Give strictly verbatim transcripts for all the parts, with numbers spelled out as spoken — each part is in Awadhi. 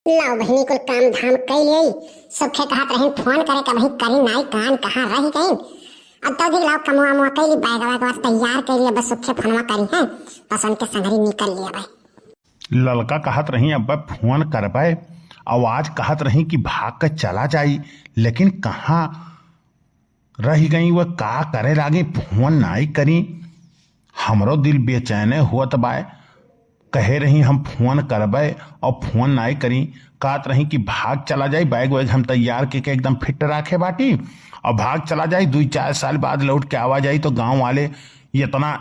लाओ बहिनी, कुल काम धाम कइ लेई। सुखे कहत रहिन फोन करे का, वही करी नाई कान कहाँ रहि गइन। अब तो देख लाओ, कमवा मवा कइ ली, बैगवा वैगवा तैयार कइ ली, बस सुखे फोनवा करी हैं, बस उनके संगरी निकल लिया भाई। ललका कहत रही अब फोन करबे, और आज कहत रही कि भाग के चला जाई, लेकिन कहाँ रहि गई, वह का करे लागी, फोन नाई करी। हमरो दिल बेचैने होत बाय। कहे रही हम फोन करबे और फोन नाई करी, कहत रही कि भाग चला जाई, बैग वैग हम तैयार के, के एकदम फिट राखे बाटी और भाग चला जाई। दुई चार साल बाद लौट के आवा जाई तो गाँव वाले इतना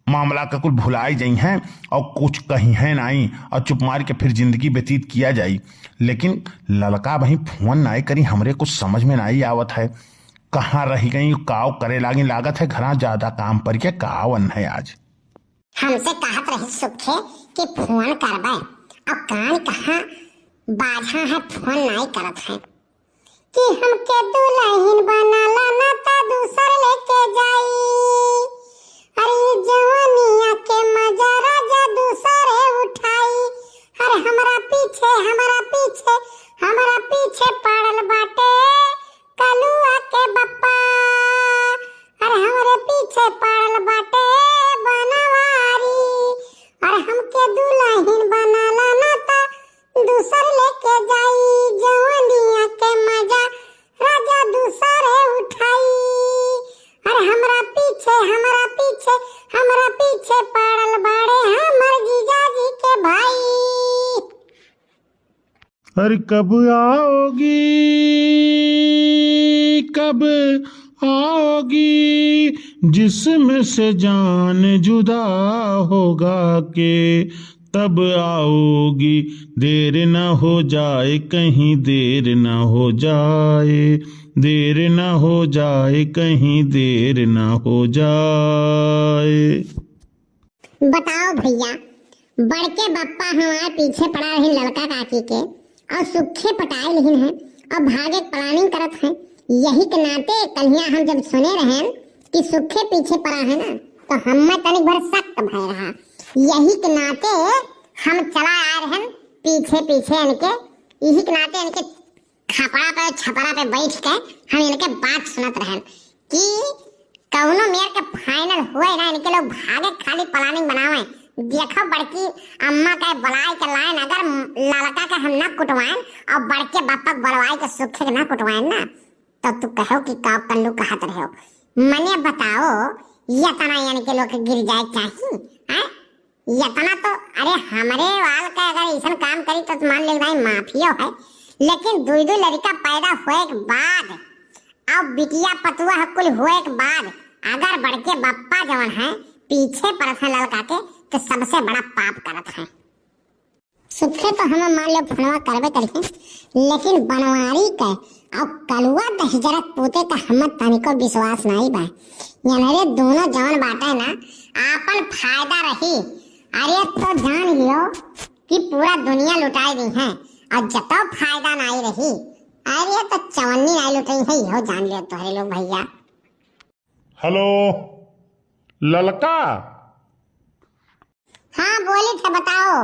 मामला का कुल भुलाई जइहैं और कुछ कहिहैं नाई और चुप मार के फिर जिंदगी व्यतीत किया जाई। लेकिन ललका वहीं फोन नाई करी, हमरे कुछ समझ में नाई आवत है। कहाँ रहि गई, काव करे लागी, लागत है घरा ज्यादा काम पर के कावन है आज। हमसे कहत रही सुखे कि फोन करबे, अब कान कहाँ बाझा है, फोन नाई करत है। कि हमके दुलहिन बनाला ना ता दूसर लेके जाई। अरे ये जवानिया के मजा राजा दूसरे उठाई। अरे हमरा पीछे, हमरा पीछे, हमरा पीछे पड़ल बाटे कलुआ के बप्पा। अरे हमरे पीछे पड़ल बाटे बनवारी। अरे हमके दुलहिन बनाला ना ता दूसर लेके जाई। जवानिया के मजा राजा दूसरे उठाई। अरे हमरा पीछे, हमरा पीछे, हमरा पीछे पड़ल बाड़े हमर जीजाजी के भाई। अरे कब आओगी, कब आओगी, जिस्म से जान जुदा होगा के तब आओगी। देर ना हो जाए कहीं, देर ना हो जाए, देर ना हो जाए कहीं, देर ना हो जाए। बताओ भइया, बड़के बप्पा हमार पीछे पड़ा रहिन ललका काकी के, और सुखे पटाए लिहिन है, और भागे के planning करत हैं। यही के नाते कल्हिया हम जब सुने रहेन कि सुखे पीछे पड़ा है ना, तो हमें तनिक भर शक भय रहा। यही के नाते हम चला आए रहेन पीछे पीछे इनके। यही के नाते इनके खपड़ा पे, छपरा पे बैठ के हम इनके बात सुनत रहेन कि कउनो मेर के final होए ना, इनके लोग भागे खाली planning बनावे। देखो बड़की अम्मा के बुलाए के लाइन, अगर ललका के हम ना कुटवाएन और बड़के बप्पा के बुलवाए के सुखे के ना कुटवाएन ना, तो तू कहो कि का कल्लू कहत रहो। मने बताओ, ये तना इनके लोग के गिर जाए चाही, हैं? इतना तो, अरे, हमरे वाल के अगर ऐसन काम करी तो मान ले भाई माफियो है, लेकिन दुई दुई लड़का पैदा होए के बाद, अब बिटिया पतुआ कुल होए के बाद, अगर बड़के बप्पा जवन है पीछे पड़त है ललका के, तो सबसे बड़ा पाप करत है। सुखे तो हम मान लो फोनवा करबे करिहे, लेकिन बनवारी के और कलुआ दहिजरा के पूते का हम तनिको विश्वास नाई बा। इनरे दोनों जवन बाटे ना, आपन फायदा रही। अरे तो जान लियो कि पूरा दुनिया लुटाई दी है, और जतो फायदा नाई रही, अरे तो चवन्नी नाई लुटाई है, इहो जान लियो तोहरे लोग भइया। हेलो ललका। हाँ, बोलित है, बताओ।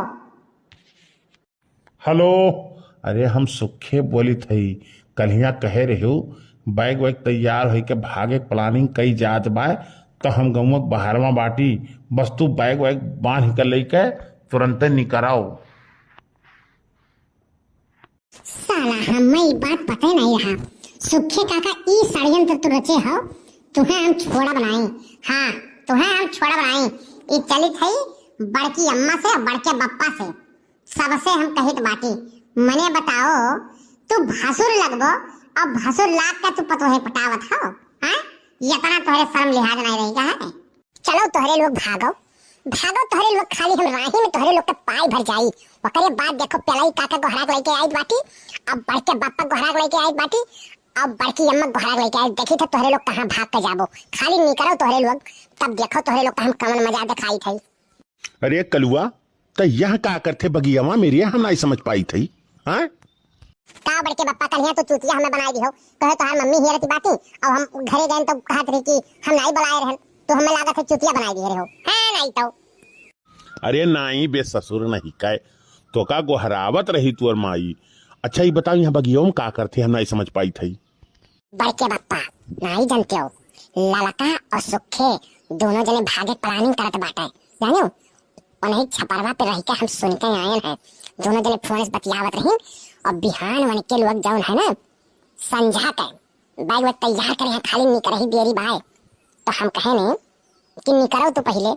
हेलो, अरे हम सुखे बोलित हई। कल्हिया कहे रह्यू बैग वैग तैयार होई के भागे के planning कई जात बाय, तो हम गउँवा के बहरवा बाटी, बस तू बैग वैग बांध के लेके तुरंते निकर आओ। साला, हमें ई बात पते नहीं रहा। सुखे काका, ई षड्यंत्र तू रचे हो, तुहे हम छोड़ब नाई। हाँ, तुहे हम छोड़ब नाई। ई चलित हई बड़की अम्मा से, बड़के बप्पा से, सबसे हम कहित बाटी। मने बताओ, तू भसुर लगबो और भसुर लाग के तू पतोहे पटावत हो, हाँ? इतना तोहरे शर्म लिहाज नहीं रही का है? चलो तोहरे लोग भागो, भागो तोहरे लोग, खाली हम राही में तोहरे लोग के पाई भर जाई। ओकरे बाद देखो पेलाई काका गोहराक लेके आइत बाटी, अब बड़के बप्पा गोहराक लेके आइत बाटी, अब बड़की अम्मा गोहराक लेके आइत। देखी थे तोहरे लोग कहाँ भाग के जाबो, खाली निकरो तोहरे लोग, तब देखो तोहरे लोग का हम कवन मजा दिखाई थे। अरे कलुआ, त यह का करथे बगियावा में रे, हम नाई समझ पाई थई, हाँ? का बड़के बप्पा, कल्हिया तो चूतिया हमें बनाई दिहो, कहे तोहार मम्मी हियरती बाटी, और हम घरे गए तो कहत रही कि हम नाई बुलाए रहन, तो हमें लागत है चूतिया बनाई दिए रहो, हाँ नाई तो। अरे नाई बे ससुर नहीं काय, तो का गोहरावत रही तुअर माई? अच्छा, ई बताओ, यहाँ बगियौ में का करथे, हम नाई समझ पाइत हई। बड़के बप्पा, नाई जानते हो, ललका और सुखे दोनों जने भागे planning करत बाटे, जानो? उन्हीं छपरवा पे रह के हम सुन के आयन है, दोनों जने फोन से बतियावत रही और बिहान वन के लोग जौन है ना, संझा के बैग वैग तैयार करे हैं, खाली निकरही देरी बाय। तो हम कहे नहीं कि निकरो तो पहिले,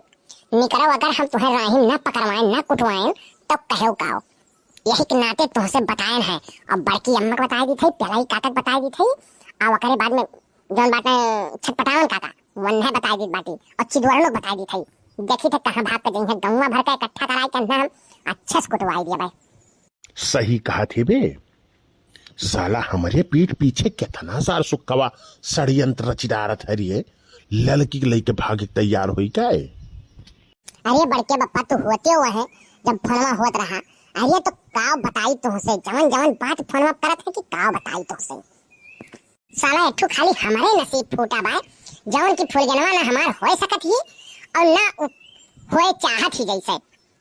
निकरो, अगर हम तुम्हें राहिम ना पकड़वाएं, ना कुटवाएं, तो कहो काओ। यही के नाते तुहसे बतायन है। अब बड़की अम्मा के बताई दी थी, पहला ही काका के बताई दी थी, आ ओकरे बाद में जौन बाटे छटपटावन काका, वन्हे बताई दी बाटी, और चिदुआर लोग बताई दी थी। देखी थे कहाँ भाग के जइहें, गौवा भर के इकट्ठा कराई के हम अच्छे से कुटवाई दिया भाई। सही कहा थे बे, साला हमरे पीठ पीछे केतना सार सुक्कवा षड्यंत्र रचि डारत है रे, ललकी के लइके भागे के तैयार होई का है? अरे बड़के बप्पा, तू होते हुए है, जब फोनवा होत रहा, अरे तो का बताई तुहसे, जवन जवन बात फोनवा करत है कि का बताई तुहसे। साला एक ठो खाली हमरे नसीब फूटा बा, जवन की फुलगनवा ना हमार होए सकत ही और ना उ-, होए चाहत ही। जैसे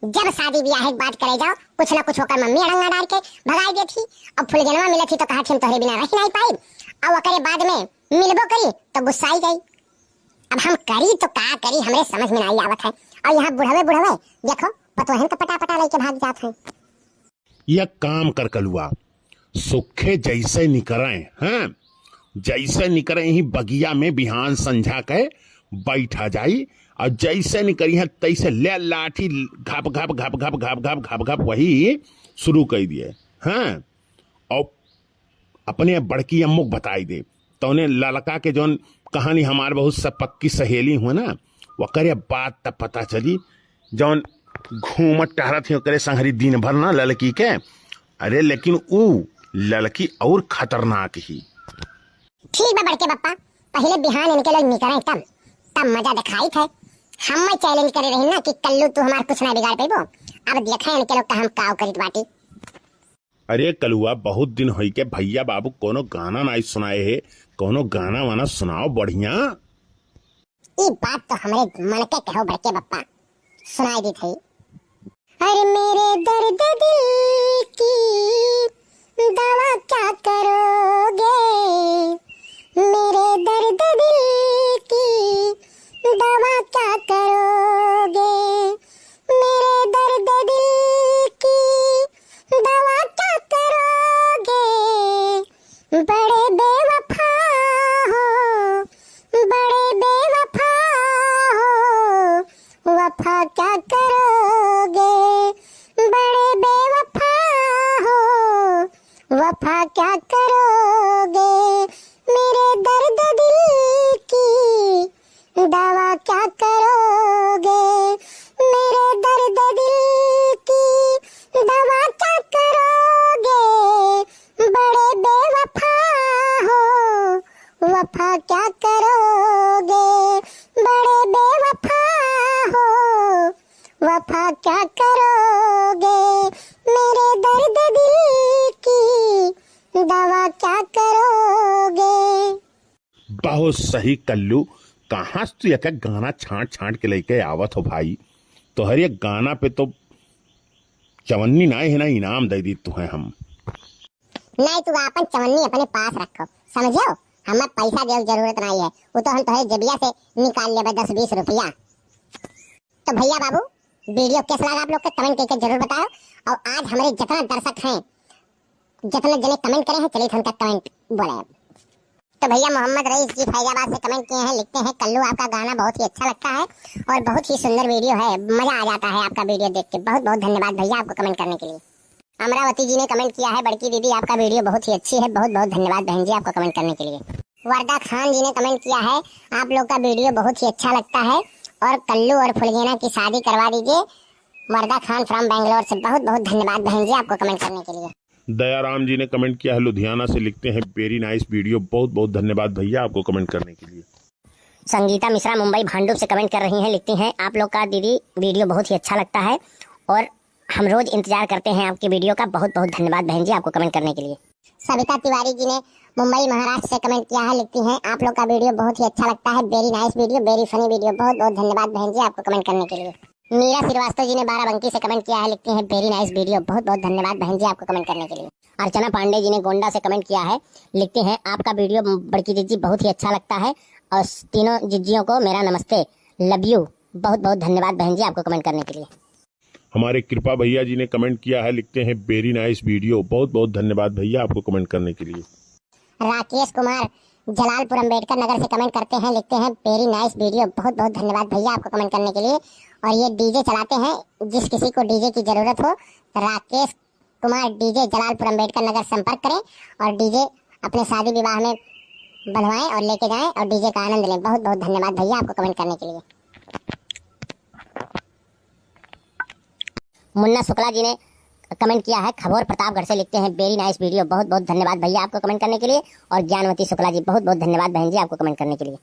जब शादी ब्याह के बात करे जाओ, कुछ ना कुछ ओकर मम्मी अड़ंगा डार के भगाई देत ही, और फुलगनवा मिलत ही तो कहत ही हम तोहरे बिना रह नहीं पाई, और ओकरे बाद में मिलबो करी तो गुस्साई जाई। अब हम करी तो का करी, हमरे समझ में नहीं आवत है। और यहाँ बुढ़वे बुढ़वे देखो पतोहन का पटा पटा लेके भाग जात है। यह काम कर कलुआ, सुखे जैसे निकरें, हैं, जैसे निकरें ही बगिया में बिहान संझा के बैठा जाई, और जैसे निकरी है तैसे ले लाठी घप घप घप घप घप घप घप घप वही शुरू कर दिए, हैं। और अपने बड़की अम्मो के बताई दे। तौने ललका के जौन कहानी हमार बहुत स-, पक्की सहेली हुआ ना, ओकरे बात त पता चली, जौन घूमत टहरत ही ओकरे संगरी दिन भर ना ललकी के। अरे लेकिन ऊ ललकी और खतरनाक ही। ठीक बा बड़के बप्पा, पहिले बिहान इनके लोग निकरें तब, तब मजा दिखाई थे। हम challenge करे रही ना कि कल्लू तू हमार कुछ ना बिगाड़ पेबो। अब देखें इनके लोग का हम काव करित बाटी। अरे कलुआ, बहुत दिन होई के भैया बाबू कोनो गाना नाई सुनाए हे, कोनो गाना वाना सुनाओ बढ़िया। ई बात तो हमरे मन के कहो बड़के बप्पा, सुनाई दी थई। अरे मेरे दर्द दिल की दवा क्या करोगे, मेरे दर्द दिल की दवा क्या करोगे, मेरे दर्द दिल की दवा क्या करोगे, बड़े बेवफा हो, बड़े बेवफा हो, वफा क्या करोगे, बड़े बेवफा हो, वफा क्या करोगे, मेरे दर्द दिल की दवा क्या करोगे, मेरे दर्द दिल की दवा क्या करोगे, बड़े बेवफा हो, वफा क्या करोगे, बड़े बेवफा हो, वफा क्या करोगे, मेरे दर्द दिल की दवा क्या करोगे। बहुत सही कल्लू, कहाँ से तू एक एक गाना छांट छांट के लेके आवत हो भाई। तोहरे गाना पे तो चवन्नी नाई है ना, इनाम दे दी तुहे हम। नहीं, तू आपन चवन्नी अपने पास रखो, समझो? हमें पैसा देवे के जरूरत नहीं है, वो तो हम तोहरे जेबिया से निकाल लेबे दस बीस रुपया। तो भैया बाबू, video कैसा लगा आप लोग के comment करके जरूर बताओ। और आज हमारे जितना दर्शक हैं, जितने जने comment करे हैं, चलिए उनका comment बोले। तो भैया मोहम्मद रईस जी फैजाबाद से comment किए हैं, लिखते हैं, "कल्लू आपका गाना बहुत ही अच्छा लगता है और बहुत ही सुंदर video है, मजा आ जाता है आपका video देख के।" बहुत बहुत धन्यवाद भैया आपको comment करने के लिए। अमरावती जी ने comment किया है, "बड़की दीदी आपका video बहुत ही अच्छी है।" बहुत बहुत धन्यवाद बहन जी आपको comment करने के लिए। वर्दा खान जी ने comment किया है, "आप लोग का video बहुत ही अच्छा लगता है और कल्लू और फुलगेना की शादी करवा दीजिए।" वर्दा खान from बैंगलोर से बहुत बहुत धन्यवाद बहन जी आपको comment करने के लिए। दयाराम जी ने comment किया है लुधियाना से, लिखते हैं, "Very nice video।" बहुत बहुत धन्यवाद भैया आपको comment करने के लिए। संगीता मिश्रा मुंबई भांडुप से comment कर रही हैं, लिखती हैं, "आप लोग का दीदी video बहुत ही अच्छा लगता है और हम रोज इंतजार करते हैं आपके video का।" बहुत बहुत धन्यवाद बहन जी आपको comment करने के लिए। सविता तिवारी जी ने मुंबई महाराष्ट्र से comment किया है, लिखती हैं, "आप लोग का video बहुत ही अच्छा लगता है, very nice video, very funny video।" बहुत बहुत धन्यवाद बहन जी आपको comment करने के लिए। मीरा श्रीवास्तव जी ने बाराबंकी से कमेंट किया है, लिखती हैं, "Very nice video।" बहुत बहुत धन्यवाद बहन जी आपको कमेंट करने के लिए। अर्चना पांडे जी ने गोंडा से कमेंट किया है, लिखती हैं, "आपका वीडियो बड़की दीदी बहुत ही अच्छा लगता है और तीनों जिज्जियों को मेरा नमस्ते, love you।" बहुत बहुत धन्यवाद बहन जी आपको कमेंट करने के लिए। हमारे कृपा भैया जी ने कमेंट किया है, लिखते हैं, "Very nice video।" बहुत बहुत धन्यवाद भैया आपको कमेंट करने के लिए। राकेश कुमार जलालपुर अंबेडकर नगर से कमेंट करते हैं, लिखते हैं, "Very nice video।" बहुत बहुत धन्यवाद भैया आपको कमेंट करने के लिए। और ये डीजे चलाते हैं, जिस किसी को डीजे की जरूरत हो, राकेश कुमार डीजे जलालपुर अंबेडकर नगर संपर्क करें और डीजे अपने शादी विवाह में बंधवाएं और लेके जाएं और डीजे का आनंद लें। बहुत बहुत धन्यवाद भैया आपको कमेंट करने के लिए। मुन्ना शुक्ला जी ने कमेंट किया है खबौर प्रतापगढ़ से, लिखते हैं, "Very nice video।" बहुत बहुत धन्यवाद भैया आपको कमेंट करने के लिए। और ज्ञानवती शुक्ला जी, बहुत बहुत धन्यवाद बहन जी आपको कमेंट करने के लिए।